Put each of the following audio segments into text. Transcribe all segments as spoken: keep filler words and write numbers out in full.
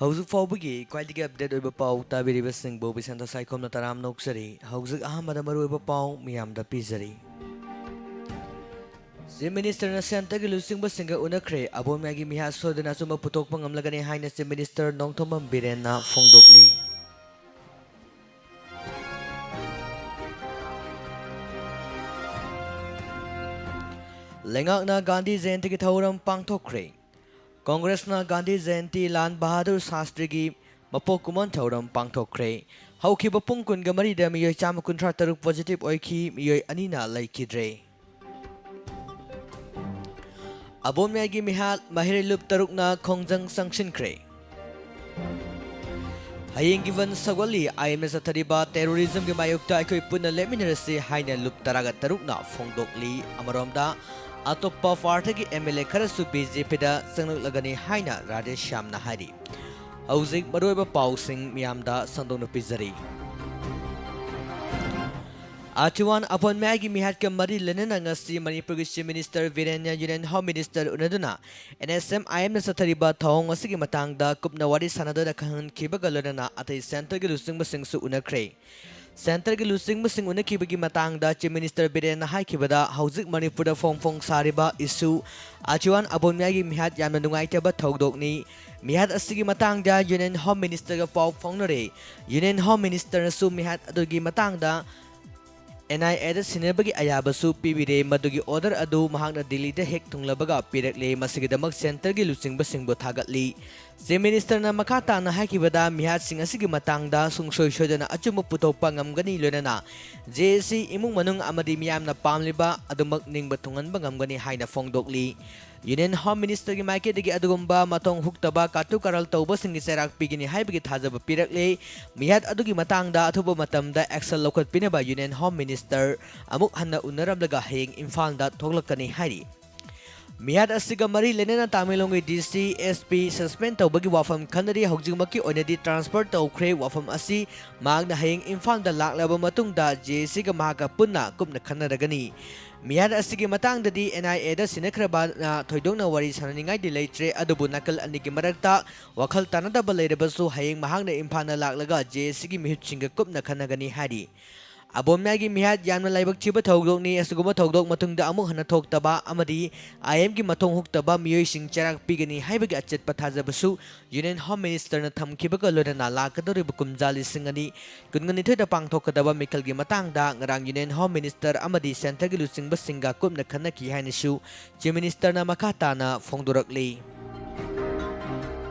ꯍꯧꯖꯤꯛ ꯐꯥꯎꯕꯒꯤ ꯈ꯭ꯋꯥꯏꯗꯒꯤ ꯑꯞꯗꯦꯠ ꯑꯣꯏꯕ ꯄꯥꯎ ꯇꯥꯕꯤꯔꯤꯕꯁꯤꯡꯕꯨ ꯕꯤꯁꯟꯇ ꯁꯥꯏꯈꯣꯝꯅ ꯇꯔꯥꯝꯅ ꯑꯣꯛꯆꯔꯤ꯫ ꯍꯧꯖꯤꯛ ꯑꯍꯥꯟꯕꯗ ꯃꯔꯨꯑꯣꯏꯕ ꯄꯥꯎ ꯃꯤꯌꯥꯝꯗ ꯄꯤꯖꯔꯤ꯫ ꯆꯤꯐ ꯃꯤꯅꯤꯁꯇꯔꯅ ꯁꯦꯟꯇꯔꯒꯤ ꯂꯨꯆꯤꯡꯕꯁꯤꯡꯒ ꯎꯅꯈ꯭ꯔꯦ꯫ ꯑꯕꯣꯟꯃꯌꯥꯏꯒꯤ ꯃꯤꯍꯥꯠ ꯁꯣꯏꯗꯅ ꯑꯆꯨꯝꯕ ꯄꯨꯊꯣꯛꯄ ꯉꯝꯂꯒꯅꯤ ꯍꯥꯏꯅ ꯆꯤꯐ ꯃꯤꯅꯤꯁꯇꯔ ꯅꯣꯡꯊꯣꯝꯕꯝ ꯕꯤꯔꯦꯟꯅ ꯐꯣꯡꯗꯣꯛꯂꯤ꯫ ꯂꯩꯉꯥꯛꯅ ꯒꯥꯟꯙꯤ ꯖꯌꯟꯇꯤꯒꯤ ꯊꯧꯔꯝ ꯄꯥꯡꯊꯣꯛꯈ꯭ꯔꯦ꯫ ꯀꯣꯡꯒ꯭ꯔꯦꯁꯅ ꯒꯥꯟꯙꯤ ꯖꯌꯟꯇꯤ, ꯂꯥꯜ ꯕꯍꯥꯗꯨꯔ ꯁꯥꯁꯇ꯭ꯔꯤꯒꯤ ꯃꯄꯣꯛ ꯀꯨꯝꯑꯣꯟ ꯊꯧꯔꯝ ꯄꯥꯡꯊꯣꯛꯈ꯭ꯔꯦ꯫ ꯍꯧꯈꯤꯕ ꯄꯨꯡ ꯀꯨꯟꯒ ꯃꯔꯤꯗ ꯃꯤꯑꯣꯏ ꯆꯥꯝꯃ ꯀꯨꯟꯊ꯭ꯔꯥ ꯇꯔꯨꯛ ꯄꯣꯖꯤꯇꯤꯚ ꯑꯣꯏꯈꯤ, ꯃꯤꯑꯣꯏ ꯑꯅꯤꯅ ꯂꯩꯈꯤꯗ꯭ꯔꯦ꯫ ꯑꯕꯣꯟꯃꯌꯥꯏꯒꯤ ꯃꯤꯍꯥꯠ, ꯃꯍꯩꯔꯣꯏ ꯂꯨꯞ ꯇꯔꯨꯛꯅ ꯈꯣꯡꯖꯪ ꯆꯪꯁꯤꯟꯈ꯭ꯔꯦ꯫ ꯍꯌꯦꯡꯒꯤ ꯕꯟ ꯁꯧꯒꯠꯂꯤ꯫ ꯑꯥꯏ ꯑꯦꯝꯅ ꯆꯠꯊꯔꯤꯕ ꯇꯦꯔꯣꯔꯤꯖꯝꯒꯤ ꯃꯥꯌꯣꯛꯇ ꯑꯩꯈꯣꯏ ꯄꯨꯟꯅ ꯂꯦꯞꯃꯤꯟꯅꯔꯁꯤ ꯍꯥꯏꯅ ꯂꯨꯞ ꯇꯔꯥꯒ ꯇꯔꯨꯛꯅ ꯐꯣꯡꯗꯣꯛꯂꯤ꯫ ꯑꯃꯔꯣꯝꯗ, ꯑꯇꯣꯞꯄ ꯄꯥꯔꯇꯤꯒꯤ ꯑꯦꯝ ꯑꯦꯜ ꯑꯦ ꯈꯔꯁꯨ ꯕꯤ ꯖꯦ ꯄꯤꯗ ꯆꯪꯂꯛꯂꯒꯅꯤ ꯍꯥꯏꯅ ꯔꯥꯙꯦ ꯁ꯭ꯌꯥꯝꯅ ꯍꯥꯏꯔꯤ꯫ ꯍꯧꯖꯤꯛ ꯃꯔꯨꯑꯣꯏꯕ ꯄꯥꯎꯁꯤꯡ ꯃꯤꯌꯥꯝꯗ ꯁꯟꯗꯣꯛꯅ ꯄꯤꯖꯔꯤ꯫ ꯑꯥꯆꯤꯋꯥꯟ ꯑꯕꯣꯟꯃꯌꯥꯏꯒꯤ ꯃꯤꯍꯥꯠꯀ ꯃꯔꯤ ꯂꯩꯅꯅ ꯉꯁꯤ ꯃꯅꯤꯄꯨꯔꯒꯤ ꯆꯤꯐ ꯃꯤꯅꯤꯁꯇꯔ ꯕꯤꯔꯦꯟꯅ ꯌꯨꯅꯤꯌꯟ ꯍꯣꯝ ꯃꯤꯅꯤꯁꯇꯔ ꯎꯅꯗꯨꯅ ꯑꯦꯟ ꯑꯦꯁ ꯑꯦꯝ ꯑꯥꯏ ꯑꯦꯝꯅ ꯆꯠꯊꯔꯤꯕ ꯊꯧꯑꯣꯡ ꯑꯁꯤꯒꯤ ꯃꯇꯥꯡꯗ ꯀꯨꯞꯅ ꯋꯥꯔꯤ ꯁꯥꯟꯅꯗꯨꯅ ꯈꯪꯍꯟꯈꯤꯕꯒ ꯂꯣꯏꯅꯅ ꯑꯇꯩ ꯁꯦꯟꯇꯔꯒꯤ ꯂꯨꯆꯤꯡꯕꯁꯤꯡꯁꯨ ꯎꯅꯈ꯭ꯔꯦ꯫ ꯁꯦꯟꯇꯔꯒꯤ ꯂꯨꯆꯤꯡꯕꯁꯤꯡ ꯎꯅꯈꯤꯕꯒꯤ ꯃꯇꯥꯡꯗ ꯆꯤꯐ ꯃꯤꯅꯤꯁꯇꯔ ꯕꯤꯔꯦꯟꯅ ꯍꯥꯏꯈꯤꯕꯗ, ꯍꯧꯖꯤꯛ ꯃꯅꯤꯄꯨꯔꯗ ꯐꯣꯡ ꯐꯣꯡ ꯁꯥꯔꯤꯕ ꯏꯁꯨ ꯑꯥꯆꯤꯋꯥꯟ ꯑꯕꯣꯟꯃꯌꯥꯏꯒꯤ ꯃꯤꯍꯥꯠ ꯌꯥꯝꯅ ꯅꯨꯡꯉꯥꯏꯇꯕ ꯊꯧꯗꯣꯛꯅꯤ꯫ ꯃꯤꯍꯥꯠ ꯑꯁꯤꯒꯤ ꯃꯇꯥꯡꯗ ꯌꯨꯅꯤꯌꯟ ꯍꯣꯝ ꯃꯤꯅꯤꯁꯇꯔꯒ ꯄꯥꯎ ꯐꯥꯎꯅꯔꯦ꯫ ꯌꯨꯅꯤꯌꯟ ꯍꯣꯝ ꯃꯤꯅꯤꯁꯇꯔꯅꯁꯨ ꯃꯤꯍꯥꯠ ꯑꯗꯨꯒꯤ ꯃꯇꯥꯡꯗ ꯑꯦꯟ ꯑꯥꯏ ꯑꯦꯗ ꯁꯤꯟꯅꯕꯒꯤ ꯑꯌꯥꯕꯁꯨ ꯄꯤꯕꯤꯔꯦ꯫ ꯃꯗꯨꯒꯤ ꯑꯣꯔꯗꯔ ꯑꯗꯨ ꯃꯍꯥꯛꯅ ꯗꯤꯜꯂꯤꯗ ꯍꯦꯛ ꯊꯨꯡꯂꯕꯒ ꯄꯤꯔꯛꯂꯦ꯫ ꯃꯁꯤꯒꯤꯗꯃꯛ ꯁꯦꯟꯇꯔꯒꯤ ꯂꯨꯆꯤꯡꯕꯁꯤꯡꯕꯨ ꯊꯥꯒꯠꯂꯤ꯫ ꯆꯤꯐ ꯃꯤꯅꯤꯁꯇꯔꯅ ꯃꯈꯥ ꯇꯥꯅ ꯍꯥꯏꯈꯤꯕꯗ, ꯃꯤꯍꯥꯠꯁꯤꯡ ꯑꯁꯤꯒꯤ ꯃꯇꯥꯡꯗ ꯁꯨꯡꯁꯣꯏ ꯁꯣꯏꯗꯅ ꯑꯆꯨꯝꯕ ꯄꯨꯊꯣꯛꯄ ꯉꯝꯒꯅꯤ, ꯂꯣꯏꯅꯅ ꯖꯦ ꯑꯦ ꯁꯤ ꯏꯃꯨꯡ ꯃꯅꯨꯡ ꯑꯃꯗꯤ ꯃꯤꯌꯥꯝꯅ ꯄꯥꯝꯂꯤꯕ ꯑꯗꯨꯃꯛ ꯅꯤꯡꯕ ꯊꯨꯡꯍꯟꯕ ꯉꯝꯒꯅꯤ ꯍꯥꯏꯅ ꯐꯣꯡꯗꯣꯛꯂꯤ꯫ ꯌꯨꯅꯤꯌꯟ ꯍꯣꯝ ꯃꯤꯅꯤꯁꯇꯔꯒꯤ ꯃꯥꯏꯀꯩꯗꯒꯤ ꯑꯗꯨꯒꯨꯝꯕ ꯃꯊꯣꯡ ꯍꯨꯛꯇꯕ ꯀꯥꯇꯨ ꯀꯥꯔꯜ ꯇꯧꯕꯁꯤꯡꯒꯤ ꯆꯩꯔꯥꯛ ꯄꯤꯒꯅꯤ ꯍꯥꯏꯕꯒꯤ ꯊꯥꯖꯕ ꯄꯤꯔꯛꯂꯦ꯫ ꯃꯤꯍꯥꯠ ꯑꯗꯨꯒꯤ ꯃꯇꯥꯡꯗ ꯑꯊꯨꯕ ꯃꯇꯝꯗ ꯑꯦꯛꯁꯟ ꯂꯧꯈꯠꯄꯤꯅꯕ ꯌꯨꯅꯤꯌꯟ ꯍꯣꯝ ꯃꯤꯅꯤꯁꯇꯔ ꯑꯃꯨꯛ ꯍꯟꯅ ꯎꯅꯔꯝꯂꯒ ꯍꯌꯦꯡ ꯏꯝꯐꯥꯜꯗ ꯊꯣꯛꯂꯛꯀꯅꯤ ꯍꯥꯏꯔꯤ꯫ ꯃꯤꯍꯥꯠ ꯑꯁꯤꯒ ꯃꯔꯤ ꯂꯩꯅꯅ ꯇꯥꯃꯦꯡꯂꯣꯡꯒꯤ ꯗꯤ ꯁꯤ, ꯑꯦꯁ ꯄꯤ suspend ꯇꯧꯕꯒꯤ ꯋꯥꯐꯝ ꯈꯟꯅꯔꯤ꯫ ꯍꯧꯖꯤꯛꯃꯛꯀꯤ ꯑꯣꯏꯅꯗꯤ transfer ꯇꯧꯈ꯭ꯔꯦ꯫ ꯋꯥꯐꯝ ꯑꯁꯤ ꯃꯍꯥꯛꯅ ꯍꯌꯦꯡ ꯏꯝꯐꯥꯜꯗ ꯂꯥꯛꯂꯕ ꯃꯇꯨꯡꯗ ꯖꯦ ꯑꯦ ꯁꯤꯒ ꯃꯍꯥꯛꯀ ꯄꯨꯟꯅ ꯀꯨꯞꯅ ꯈꯟꯅꯔꯒꯅꯤ꯫ ꯃꯤꯍꯥꯠ ꯑꯁꯤꯒꯤ ꯃꯇꯥꯡꯗꯗꯤ ꯑꯦꯟ ꯑꯥꯏ ꯑꯦꯗ ꯁꯤꯟꯅꯈ꯭ꯔꯕꯅ ꯊꯣꯏꯗꯣꯛꯅ ꯋꯥꯔꯤ ꯁꯥꯟꯅꯅꯤꯡꯉꯥꯏꯗꯤ ꯂꯩꯇ꯭ꯔꯦ꯫ ꯑꯗꯨꯕꯨ ꯅꯥꯀꯜ ꯑꯅꯤꯒꯤ ꯃꯔꯛꯇ ꯋꯥꯈꯜ ꯇꯥꯅꯗꯕ ꯂꯩꯔꯕꯁꯨ ꯍꯌꯦꯡ ꯃꯍꯥꯛꯅ ꯏꯝꯐꯥꯜꯗ ꯂꯥꯛꯂꯒ ꯖꯦ ꯑꯦ ꯁꯤꯒꯤ ꯃꯤꯍꯨꯠꯁꯤꯡꯒ ꯀꯨꯞꯅ ꯈꯟꯅꯒꯅꯤ ꯍꯥꯏꯔꯤ꯫ ꯑꯕꯣꯝꯅꯥꯏꯒꯤ ꯃꯤꯍꯥꯠ ꯌꯥꯝꯅ ꯂꯥꯏꯕꯛ ꯊꯤꯕ ꯊꯧꯗꯣꯛꯅꯤ꯫ ꯑꯁꯤꯒꯨꯝꯕ ꯊꯧꯗꯣꯛ ꯃꯇꯨꯡꯗ ꯑꯃꯨꯛ ꯍꯟꯅ ꯊꯣꯛꯇꯕ ꯑꯃꯗꯤ ꯑꯥꯏ ꯑꯦꯝꯒꯤ ꯃꯊꯣꯡ ꯍꯨꯛꯇꯕ ꯃꯤꯑꯣꯏꯁꯤꯡ ꯆꯩꯔꯥꯛ ꯄꯤꯒꯅꯤ ꯍꯥꯏꯕꯒꯤ ꯑꯆꯦꯠꯄ ꯊꯥꯖꯕꯁꯨ ꯌꯨꯅꯤꯌꯟ ꯍꯣꯝ ꯃꯤꯅꯤꯁꯇꯔꯅ ꯊꯝꯈꯤꯕꯒ ꯂꯣꯏꯅꯅ ꯂꯥꯛꯀꯗꯧꯔꯤꯕ ꯀꯨꯝꯖꯥ ꯂꯤꯁꯤꯡ ꯑꯅꯤ ꯀꯨꯟꯒ ꯅꯤꯊꯣꯏꯗ ꯄꯥꯡꯊꯣꯛꯀꯗꯕ ꯃꯤꯈꯜꯒꯤ ꯃꯇꯥꯡꯗ ꯉꯔꯥꯡ ꯌꯨꯅꯤꯌꯟ ꯍꯣꯝ ꯃꯤꯅꯤꯁꯇꯔ ꯑꯃꯗꯤ ꯁꯦꯟꯇꯔꯒꯤ ꯂꯨꯆꯤꯡꯕꯁꯤꯡꯒ ꯀꯨꯞꯅ ꯈꯟꯅꯈꯤ ꯍꯥꯏꯅꯁꯨ ꯆꯤꯐ ꯃꯤꯅꯤꯁꯇꯔꯅ ꯃꯈꯥ ꯇꯥꯅ ꯐꯣꯡꯗꯣꯔꯛꯂꯤ꯫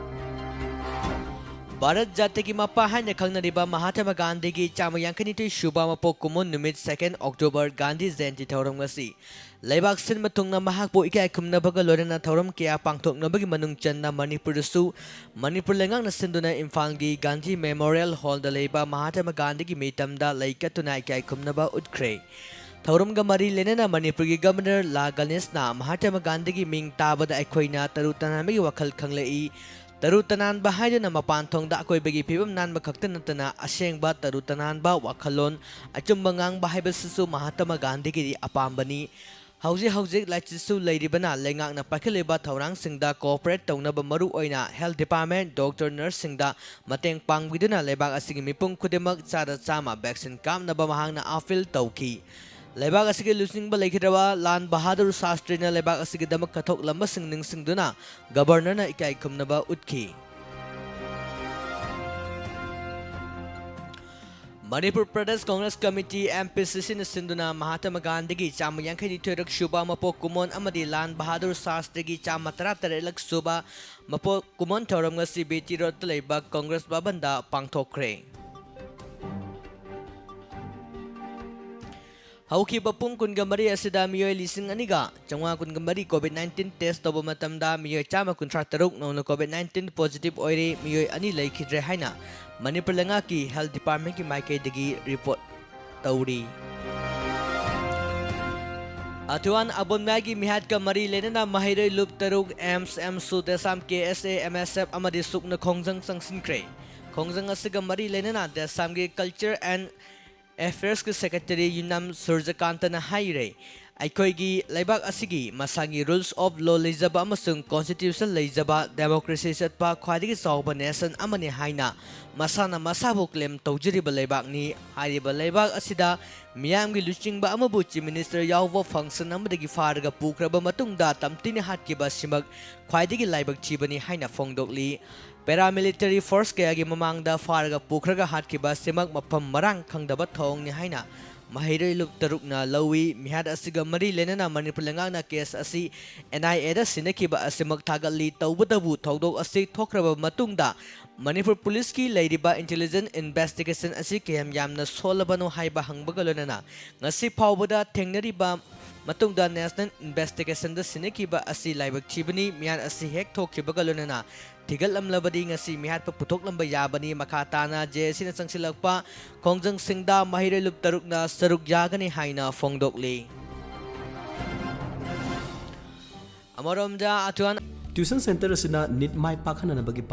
ꯚꯥꯔꯠ ꯖꯥꯇꯤꯒꯤ ꯃꯄꯥ ꯍꯥꯏꯅ ꯈꯪꯅꯔꯤꯕ ꯃꯍꯥꯇꯃꯥ ꯒꯥꯟꯙꯤꯒꯤ ꯆꯥꯝꯃ ꯌꯥꯡꯈꯩꯅꯤꯊꯣꯏ ꯁꯨꯕ ꯃꯄꯣꯛ ꯀꯨꯝꯑꯣꯟ ꯅꯨꯃꯤꯠ, second October, ꯒꯥꯟꯙꯤ ꯖꯌꯟꯇꯤ ꯊꯧꯔꯝ ꯉꯁꯤ ꯂꯩꯕꯥꯛ ꯁꯤꯟꯕ ꯊꯨꯡꯅ ꯃꯍꯥꯛꯄꯨ ꯏꯀꯥꯏ ꯈꯨꯝꯅꯕꯒ ꯂꯣꯏꯅꯅ ꯊꯧꯔꯝ ꯀꯌꯥ ꯄꯥꯡꯊꯣꯛꯅꯕꯒꯤ ꯃꯅꯨꯡ ꯆꯟꯅ ꯃꯅꯤꯄꯨꯔꯗꯁꯨ ꯃꯅꯤꯄꯨꯔ ꯂꯩꯉꯥꯛꯅ ꯁꯤꯟꯗꯨꯅ ꯏꯝꯐꯥꯜꯒꯤ ꯒꯥꯟꯙꯤ ꯃꯦꯃꯣꯔꯤꯌꯦꯜ ꯍꯣꯜꯗ ꯂꯩꯕ ꯃꯍꯥꯇꯃꯥ ꯒꯥꯟꯙꯤꯒꯤ ꯃꯤꯇꯝꯗ ꯂꯩ ꯀꯠꯇꯨꯅ ꯏꯀꯥꯏ ꯈꯨꯝꯅꯕ ꯎꯠꯈ꯭ꯔꯦ꯫ ꯊꯧꯔꯝꯒ ꯃꯔꯤ ꯂꯩꯅꯅ ꯃꯅꯤꯄꯨꯔꯒꯤ ꯒꯕꯔꯅꯔ ꯂꯥ ꯒꯅꯦꯁꯅ ꯃꯍꯥꯇꯃꯥ ꯒꯥꯟꯙꯤꯒꯤ ꯃꯤꯡ ꯇꯥꯕꯗ ꯑꯩꯈꯣꯏꯅ ꯇꯔꯨ ꯇꯅꯥꯟꯕꯒꯤ ꯋꯥꯈꯜ ꯈꯪꯂꯛꯏ꯫ ꯇꯔꯨ ꯇꯅꯥꯟꯕ ꯍꯥꯏꯗꯨꯅ ꯃꯄꯥꯟ ꯊꯣꯡꯗ ꯑꯀꯣꯏꯕꯒꯤ ꯐꯤꯕꯝ ꯅꯥꯟꯕ ꯈꯛꯇ ꯅꯠꯇꯅ ꯑꯁꯦꯡꯕ ꯇꯔꯨ ꯇꯅꯥꯟꯕ ꯋꯥꯈꯜꯂꯣꯟ, ꯑꯆꯨꯝꯕ ꯉꯥꯡꯕ ꯍꯥꯏꯕꯁꯤꯁꯨ ꯃꯍꯥꯇꯃꯥ ꯒꯥꯟꯙꯤꯒꯤꯗꯤ ꯑꯄꯥꯝꯕꯅꯤ꯫ ꯍꯧꯖꯤꯛ ꯍꯧꯖꯤꯛ ꯂꯥꯏꯆꯠꯁꯨ ꯂꯩꯔꯤꯕꯅ ꯂꯩꯉꯥꯛꯅ ꯄꯥꯏꯈꯠꯂꯤꯕ ꯊꯧꯔꯥꯡꯁꯤꯡꯗ cooperate ꯇꯧꯅꯕ, ꯃꯔꯨ ꯑꯣꯏꯅ health department, doctor, nurseꯁꯤꯡꯗ ꯃꯇꯦꯡ ꯄꯥꯡꯕꯤꯗꯨꯅ ꯂꯩꯕꯥꯛ ꯑꯁꯤꯒꯤ ꯃꯤꯄꯨꯝ ꯈꯨꯗꯤꯡꯃꯛ ꯆꯥꯗ ꯆꯥꯝꯃ vaccine ꯀꯥꯞꯅꯕ ꯃꯍꯥꯛꯅ appeal ꯇꯧꯈꯤ꯫ ꯂꯩꯕꯥꯛ ꯑꯁꯤꯒꯤ ꯂꯨꯆꯤꯡꯕ ꯂꯩꯈꯤꯗ꯭ꯔꯕ ꯂꯥꯜ ꯕꯍꯥꯗꯨꯔ ꯁꯥꯁꯇ꯭ꯔꯤꯅ ꯂꯩꯕꯥꯛ ꯑꯁꯤꯒꯤꯗꯃꯛ ꯀꯠꯊꯣꯛꯂꯝꯕꯁꯤꯡ ꯅꯤꯡꯁꯤꯡꯗꯨꯅ ꯒꯕꯔꯅꯔꯅ ꯏꯀꯥꯏ ꯈꯨꯝꯅꯕ ꯎꯠꯈꯤ꯫ Manipur Pradesh Congress committee, M P C ꯁꯤꯅ ꯁꯤꯟꯗꯨꯅ ꯃꯍꯥꯇꯃꯥ ꯒꯥꯟꯙꯤꯒꯤ ꯆꯥꯝꯃ ꯌꯥꯡꯈꯩ ꯅꯤꯊꯣꯏꯔꯛ ꯁꯨꯕ ꯃꯄꯣꯛ ꯀꯨꯝꯑꯣꯟ ꯑꯃꯗꯤ ꯂꯥꯜ ꯕꯍꯥꯗꯨꯔ ꯁꯥꯁꯇ꯭ꯔꯤꯒꯤ ꯆꯥꯝꯃ ꯇꯔꯥ ꯇꯔꯦꯠꯂꯛ ꯁꯨꯕ ꯃꯄꯣꯛ ꯀꯨꯝꯑꯣꯟ ꯊꯧꯔꯝ ꯉꯁꯤ ꯕꯤ ꯇꯤ ꯔꯣꯗꯇ ꯂꯩꯕ ꯀꯪꯒ꯭ꯔꯦꯁ ꯚꯕꯟꯗ ꯄꯥꯡꯊꯣꯛꯈ꯭ꯔꯦ꯫ ꯍꯧꯈꯤꯕ ꯄꯨꯡ ꯀꯨꯟꯒ ꯃꯔꯤ ꯑꯁꯤꯗ ꯃꯤꯑꯣꯏ ꯂꯤꯁꯤꯡ ꯑꯅꯤꯒ ꯆꯥꯝꯃꯉꯥ ꯀꯨꯟꯒ ꯃꯔꯤ COVID nineteen test ꯇꯧꯕ ꯃꯇꯝꯗ ꯃꯤꯑꯣꯏ ꯆꯥꯝꯃ ꯀꯨꯟꯊ꯭ꯔꯥ ꯇꯔꯨꯛ ꯅꯧꯅ COVID nineteen positive ꯑꯣꯏꯔꯤ꯫ ꯃꯤꯑꯣꯏ ꯑꯅꯤ ꯂꯩꯈꯤꯗ꯭ꯔꯦ ꯍꯥꯏꯅ ꯃꯅꯤꯄꯨꯔ ꯂꯩꯉꯥꯛꯀꯤ health departmentꯀꯤ ꯃꯥꯏꯀꯩꯗꯒꯤ report ꯇꯧꯔꯤ꯫ ꯑꯊꯨꯋꯥꯟ ꯑꯕꯣꯟꯃꯥꯒꯤ ꯃꯤꯍꯥꯠꯀ ꯃꯔꯤ ꯂꯩꯅꯅ ꯃꯍꯩꯔꯣꯏ ꯂꯨꯞ ꯇꯔꯨꯛ ꯑꯦꯝꯁ, ꯑꯦꯝꯁꯨ, ꯗꯦꯁꯥꯝ ꯀꯦ ꯑꯦꯁ ꯑꯦ, ꯑꯦꯝ ꯑꯦꯁ ꯑꯦꯐ ꯑꯃꯗꯤ ꯁꯨꯛꯅ ꯈꯣꯡꯖꯪ ꯆꯪꯁꯤꯟꯈ꯭ꯔꯦ꯫ ꯈꯣꯡꯖꯪ ꯑꯁꯤꯒ ꯃꯔꯤ ꯂꯩꯅꯅ ꯗꯦꯁꯥꯝꯒꯤ Culture and Affairs ꯀꯤ Secretary ꯌꯨꯅꯥꯝ ꯁꯨꯔꯖꯀꯥꯟꯇꯅ ꯍꯥꯏꯔꯦ, ꯑꯩꯈꯣꯏꯒꯤ ꯂꯩꯕꯥꯛ ꯑꯁꯤꯒꯤ ꯃꯁꯥꯒꯤ rules of law ꯂꯩꯖꯕ ꯑꯃꯁꯨꯡ constitution ꯂꯩꯖꯕ democracy ꯆꯠꯄ ꯈ꯭ꯋꯥꯏꯗꯒꯤ ꯆꯥꯎꯕ nation ꯑꯃꯅꯤ ꯍꯥꯏꯅ ꯃꯁꯥꯅ ꯃꯁꯥꯕꯨ claim ꯇꯧꯖꯔꯤꯕ ꯂꯩꯕꯥꯛꯅꯤ꯫ ꯍꯥꯏꯔꯤꯕ ꯂꯩꯕꯥꯛ ꯑꯁꯤꯗ ꯃꯤꯌꯥꯝꯒꯤ ꯂꯨꯆꯤꯡꯕ ꯑꯃꯕꯨ Chief Minister ꯌꯥꯎꯕ function ꯑꯃꯗꯒꯤ ꯐꯥꯔꯒ ꯄꯨꯈ꯭ꯔꯕ ꯃꯇꯨꯡꯗ ꯇꯝꯊꯤꯅ ꯍꯥꯠꯈꯤꯕ ꯑꯁꯤꯃꯛ ꯈ꯭ꯋꯥꯏꯗꯒꯤ ꯂꯥꯏꯕꯛ ꯊꯤꯕꯅꯤ ꯍꯥꯏꯅ ꯐꯣꯡꯗꯣꯛꯂꯤ꯫ Paramilitary force ꯀꯌꯥꯒꯤ ꯃꯃꯥꯡꯗ ꯐꯥꯔꯒ ꯄꯨꯈ꯭ꯔꯒ ꯍꯥꯠꯈꯤꯕ ꯑꯁꯤꯃꯛ ꯃꯐꯝ ꯃꯔꯥꯡ ꯈꯪꯗꯕ ꯊꯧꯑꯣꯡꯅꯤ ꯍꯥꯏꯅ ꯃꯍꯩꯔꯣꯏ ꯂꯨꯞ ꯇꯔꯨꯛꯅ ꯂꯧꯏ꯫ ꯃꯤꯍꯥꯠ ꯑꯁꯤꯒ ꯃꯔꯤ ꯂꯩꯅꯅ ꯃꯅꯤꯄꯨꯔ ꯂꯩꯉꯥꯛꯅ case ꯑꯁꯤ N I A ꯗ ꯁꯤꯟꯅꯈꯤꯕ ꯑꯁꯤꯃꯛ ꯊꯥꯒꯠꯂꯤ꯫ ꯇꯧꯕꯇꯕꯨ ꯊꯧꯗꯣꯛ ꯑꯁꯤ ꯊꯣꯛꯈ꯭ꯔꯕ ꯃꯇꯨꯡꯗ ꯃꯅꯤꯄꯨꯔ ꯄꯨꯂꯤꯁꯀꯤ ꯂꯩꯔꯤꯕ intelligence investigation ꯑꯁꯤ ꯀꯌꯥꯝ ꯌꯥꯝꯅ ꯁꯣꯜꯂꯕꯅꯣ ꯍꯥꯏꯕ ꯍꯪꯕꯒ ꯂꯣꯏꯅꯅ ꯉꯁꯤ ꯐꯥꯎꯕꯗ ꯊꯦꯡꯅꯔꯤꯕ ꯃꯇꯨꯡꯗ national investigation ꯗ ꯁꯤꯟꯅꯈꯤꯕ ꯑꯁꯤ ꯂꯥꯏꯕꯛ ꯊꯤꯕꯅꯤ꯫ ꯃꯤꯍꯥꯠ ꯑꯁꯤ ꯍꯦꯛ ꯊꯣꯛꯈꯤꯕꯒ ꯂꯣꯏꯅꯅ ꯊꯤꯒꯠꯂꯝꯂꯕꯗꯤ ꯉꯁꯤ ꯃꯤꯍꯥꯠꯄ ꯄꯨꯊꯣꯛꯂꯝꯕ ꯌꯥꯕꯅꯤ꯫ ꯃꯈꯥ ꯇꯥꯅ J A C ꯅ ꯆꯪꯁꯤꯜꯂꯛꯄ ꯈꯣꯡꯖꯪꯁꯤꯡꯗ ꯃꯍꯩꯔꯣꯏ ꯂꯨꯞ ꯇꯔꯨꯛꯅ ꯁꯔꯨꯛ ꯌꯥꯒꯅꯤ ꯍꯥꯏꯅ ꯐꯣꯡꯗꯣꯛꯂꯤ꯫ ꯑꯃꯔꯣꯝꯗ ꯑꯊꯨꯋꯥꯟ Tuition center ꯑꯁꯤꯅ NEET ꯃꯥꯏ ꯄꯥꯛꯍꯟꯅꯅꯕꯒꯤ ꯄꯥꯟꯗꯝ